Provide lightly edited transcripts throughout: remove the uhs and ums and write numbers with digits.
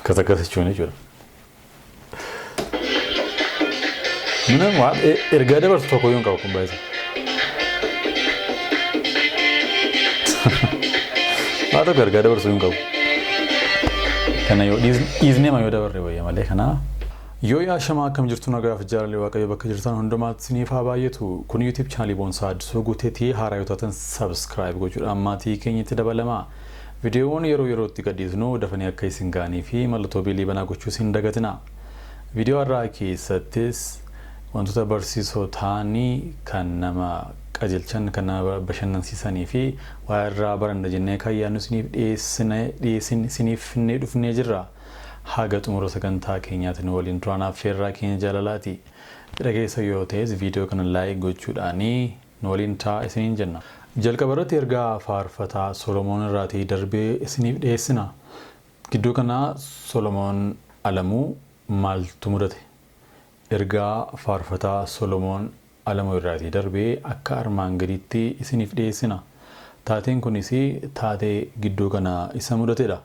Akkas akkas jechuun jechuudha. ምንም waan ergaa dabarsu tokko iyyuu hin qabu kun baay'isa. Waa tokko ergaa dabarsu hin qabu. Kana yoo dhiisnee ma yoo dabarre wayya malee kana. Yoo yaashamaa akkam jirtu nagaaf jaalalli Waaqayyo bakka jirtan hundumaatti isiniif haa baay'atu. Kun YouTube chaanalii Boonsaa Addisuu Guuteetii haaraa yoo taatan subscribe gochuudhaan maatii keenyatti dabalamaa. Viidiyoowwan yeroo yerootti gadhiisnu dafanii akka isin ga'anii fi mallattoo beelii banaa gochuus hin dagatinaa. Viidiyoo har'aa keessattis wantoota barsiisoo ta'anii kan nama qajeelchan, kan nama bashannansiisanii fi waa irraa baranna jennee kan yaadnu isiniif dhiyeessine isiniif finnee dhufnee jirra. Haga xumura sagantaa keenyaatti nu waliin turaan affeerraa keenya jaalalaati. Fedha keessa yoo ta'es viidiyoo kana like gochuudhaanii nu waliin ta'a isiniin jenna. Jalqaba irratti ergaa faarfataa Solomoon irraatii darbee isiniif dhiyeessina. Gidduu kana Solomoon Alamuu maaltu mudate? Ergaa faarfataa Solomoon Alamuu irraatii darbee akka armaan gadiitti isiniif dhiyeessina. Taateen kunis taatee gidduu kana isa mudatedha.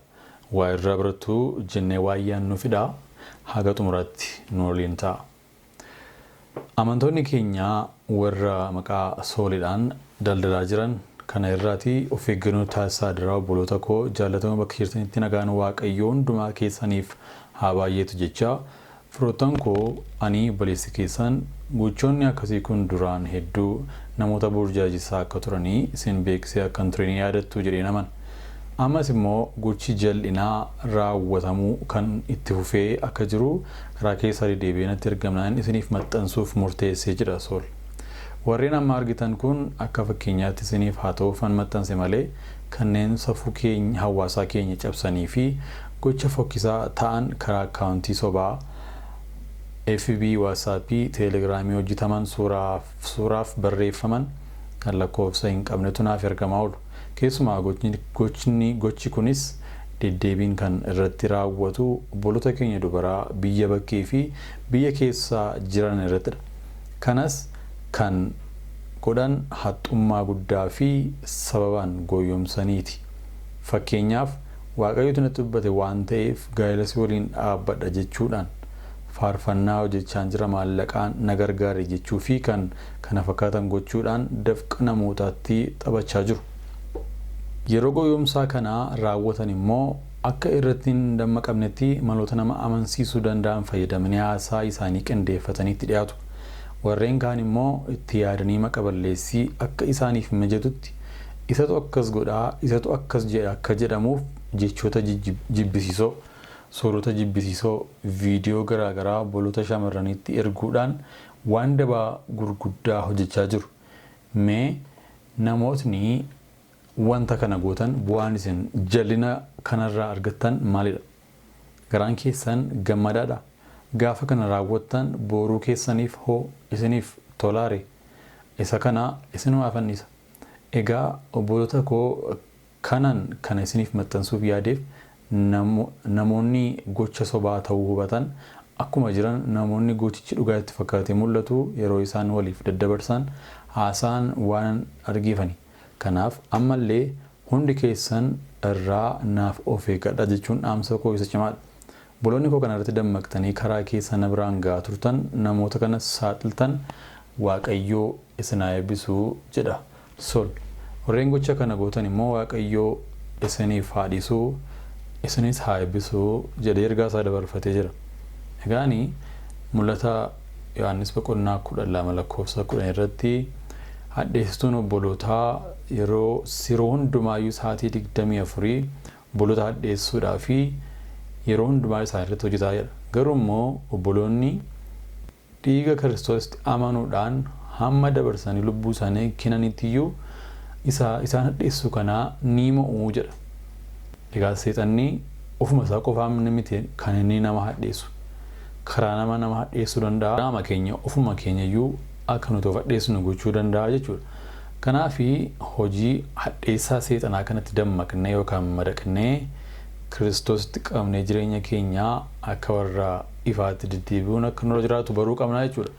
Waa irraa barattu jennee waan yaadnuufidha. Haga xumuraatti nu waliin ta'a. Amantoonni keenya warra maqaa Sooliidhaan daldalaa jiran kana irraati of eeggannoo taasisaa adaraa obboloota koo jaallatamoo bakka jirtanitti nagaan Waaqayyoo hundumaa keessaniif haa baay'eetu jechaa firoottan koo ani obboleessi keessan gochoonni akkasii kun duraan hedduu namoota burjaajessaa akka turanii isin beeksisee akkan ture ni yaadattu jedheen amana. Ammas immoo gochi jal'inaa raawwatamuu kan itti fufee akka jiru karaa keessaa deddeebi'ee natti ergamnaanin isiniif maxxansuuf murteesse jedha Sool. Warreen amma argitan kun akka fakkeenyaatti isiniif haa ta'uufan maxxanse malee kanneen safuu keenya hawaasaa keenya cabsanii fi gocha fokkisaa ta'an karaa akkaawuntii sobaa FB, Waatsaappii, Teelegiraamii hojjetaman suuraaf barreeffaman kan lakkoofsa hin qabnetu naaf ergamaa oolu. Keessumaa gochni gochi kunis deddeebiin kan irratti raawwatu obboloota keenya dubaraa biyya bakkee fi biyya keessa jiran irrattidha. Kanas kan godhan haxxummaa guddaa fi sababaan goyyomsaniiti. Fakkeenyaaf Waaqayyotu natti dubbate waan ta'eef gaa'ela si waliin dhaabbadha jechuudhaan, faarfannaa hojjechaan jira maallaqaan na gargaari jechuu fi kan kana fakkaatan gochuudhaan dafqa namootaatti taphachaa jiru. Yeroo goyyomsaa kana raawwatan immoo akka irratti hin dammaqamnetti maloota nama amansiisuu danda'an fayyadamanii haasaa isaanii qindeeffatanii itti dhiyaatu. Warreen kaan immoo itti yaadanii maqa balleessii akka isaaniif mijatutti isatu akkas godha, isatu akkas jedha akka jedhamuuf jechoota jibbisiisoo, suurota jibbisiisoo, viidiyoo garaa garaa obboloota shamarraniitti erguudhaan waan dabaa gurguddaa hojjechaa jiru. Mee namootni wanta kana gootan bu'aan isin jallina kanarraa argattan maalidha? Garaan keessan gammadaadhaa? Gaafa kana raawwattan booruu keessaniif hoo isiniif tolaaree? Isa kana isinumaafan dhiisa. Egaa obboloota koo kanan kana isiniif maxxansuuf yaadeef namoonni gocha sobaa ta'uu hubatan akkuma jiran namoonni gochichi dhugaa itti fakkaatee mul'atu yeroo isaan waliif daddabarsan haasa'an waanan argeefani. Kanaaf ammallee hundi keessan irraa naaf of eeggadhaa jechuun dhaamsa koo isa cimaadha. Obboloonni koo kana irratti dammaqxanii karaa keessa na biraan ga'aa turtan namoota kanas saaxiltan Waaqayyoo isin haa eebbisu jedha Sol. Warreen gocha kana gootan immoo Waaqayyoo isiniif haa dhiisu isinis haa eebbisu jedhee ergaa isaa dabarfatee jira. Egaani mul'ata Yohaannis boqonnaa 12 lakkoofsa 10 irratti hadheessituun obbolootaa yeroo yeroo hundumaayyuu sa'aatii 24 obboloota hadheessuudhaa fi yeroo hundumaa isaan irratti hojjetaa jedha. Garuu immoo obboloonni dhiiga Kiristoositti amanuudhaan hamma dabarsanii lubbuu isaanii kennanitti iyyuu isa isaan hadheessu kanaa ni mo'u jedha. Egaa seexanni ofuma isaa qofaan miti kan inni nama hadheessu. Karaa nama nama hadheessuu danda'a. Qaama keenya ofuma keenya iyyuu akka nuti of hadheessinu gochuu danda'a jechuudha. Kanaaf hojii hadheessaa seexanaa kanatti dammaqnee yookaan madaqnee Kiristoositti qabnee jireenya keenya akka warra ifaatti deddeebi'uun akka nurra jiraatu baruu qabna jechuudha.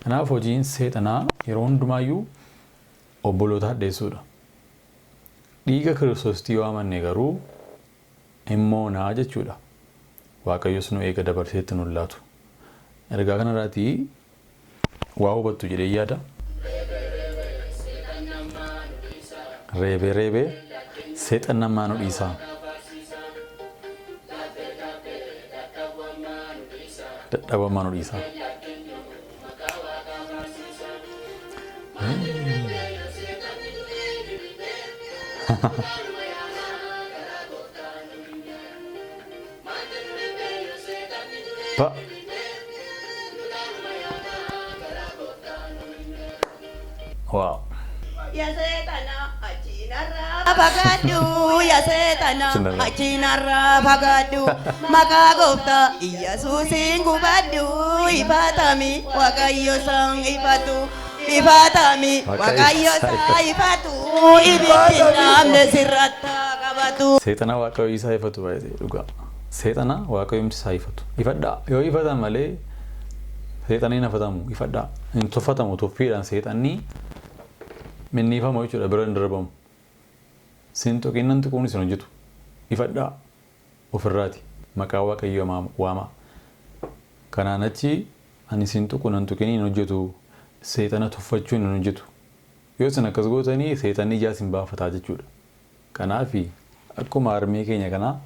Kanaaf hojiin seexanaa yeroo hundumaayyuu obboloota hadheessuudha. Dhiiga Kiristoositti yoo amanne garuu hin moonaa jechuudha. Waaqayyos nu eega dabarseetti nu laatu. Ergaa kanarraatii waa hubattu jedhee yaada. Reebee reebee seexannammaa nu dhiisaa. Dadhabammaa nu dhiisaa. Pa. Wow. Ya seexana achiinarraa fagaadhu, ya seexana Achiinarraa. Achiinarraa fagaadhu, maqaa gooftaa Iyyasuusiin gubadhu, ifatami Waaqayyo isaan ifatu, ifatami Waaqayyo isaa ifatu, ibiddi namni sirratti qabatu. Seexana Waaqayyo isaa ifatu baay'ee dhugaa. Seexana Waaqayyo isaa ifatu. Ifadhaa yoo ifatan malee seexanni hin afatamu, ifadhaa. Hin tuffatamu, tuffiidhaan seexanni minniifamu jechuudha, bira hin darbamu. Sin tuqinnan tuquun isin hojjetu. Ifadhaa ofirraati. Maqaa Waaqayyo waama. Kanaan achi ani sin tuqu nan tuqinii hin hojjetu. Seexana tuffachuun hin hojjetu. Yoo isin akkas gootanii seexanni ijaa isin baafataa jechuudha. Kanaafi akkuma harmee keenya kanaa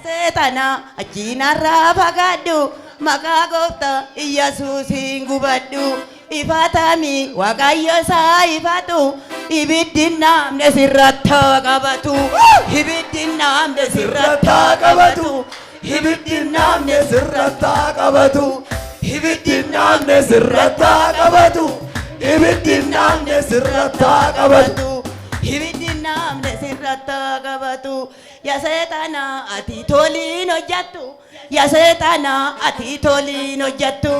Seexana achiinarraa fagaadhu, maqaa gooftaa Iyyasuusiin gubadhu, ifatami Waaqayyo isaa ifatu, ibiddi namni sirratti qabatu, ibiddi namni sirratti qabatu, ibiddi namni sirratti qabatu, ibiddi namni sirratti qabatu, ibiddi namni sirratti qabatu. Ibiddi namni sirratti qabatu. Ya seexana ati toliin hojjattu, ya seexana ati toliin hojjattu,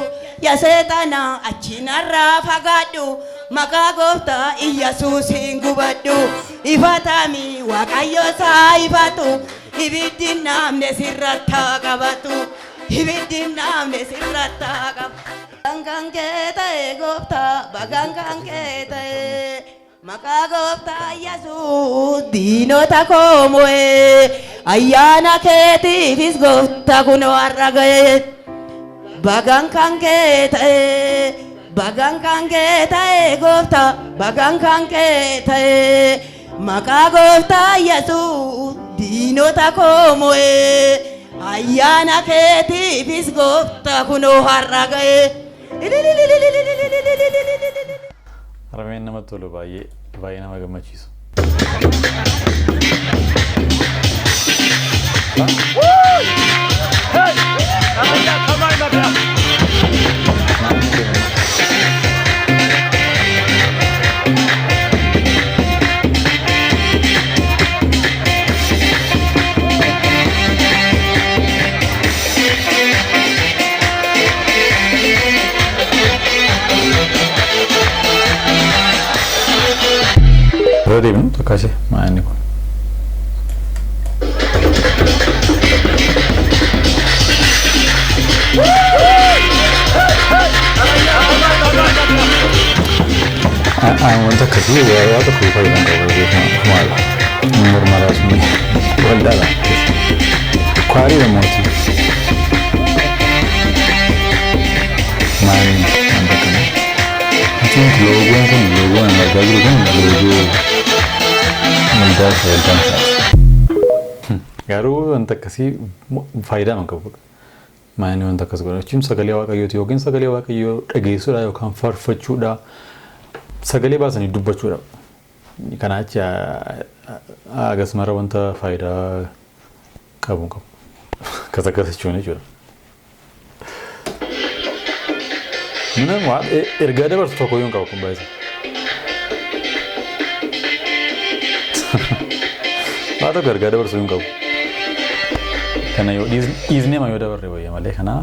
ya seexana achiinarraa fagaadhu, maqaa gooftaa Iyyasuusiin gubadhu, ifatami Waaqayyo isaa ifatu, ibiddi namni sirratti qabatu, ibiddi namni sirratti qabatu. Bagaan kan kee ta'e gooftaa, bagaan kan kee ta'e, maqaa gooftaa Yesuus diinota koo mo'ee, ayyaana keetiifis gooftaa kunoo har'a ga'e. Bagaan kan kee ta'e, bagaan kan kee ta'e gooftaa, bagaan kan kee ta'e, maqaa gooftaa Yesuus diinota koo mo'ee, ayyaana keetiifis gooftaa kunoo har'a ga'e. Harmeen namatti tolu, baay'ee baay'ee nama gammachiisu. Irra deebinu takka ishee maa inni kun. Wanta akkasii waa tokko faayidaan qabu maal mormaraa sun waldaadha. Kwaariidha mootii. Maal wanta akkanaa? I think loogoon kun, loogoon ani argaa jiru kun loogoo waldaa isa waldaan isaati. Garuu wanta akkasii faayidaa hin qabu. Maayini wanta akkas godhan jechuun sagalee Waaqayyooti yookiin sagalee Waaqayyoo dhageessuudha yookaan faarfachuudha, sagalee baasanii dubbachuudha. Kanaa achi akkasumara wanta faayidaa qabu hin qabu. Akkas akkas jechuun jechuudha. Minam waan ergaa dabarsu tokko iyyuu hin qabu kun baay'ee. Waa tokko ergaa dabarsu hin qabu. Kana yoo dhiisnee ma yoo dabarre wayya malee kana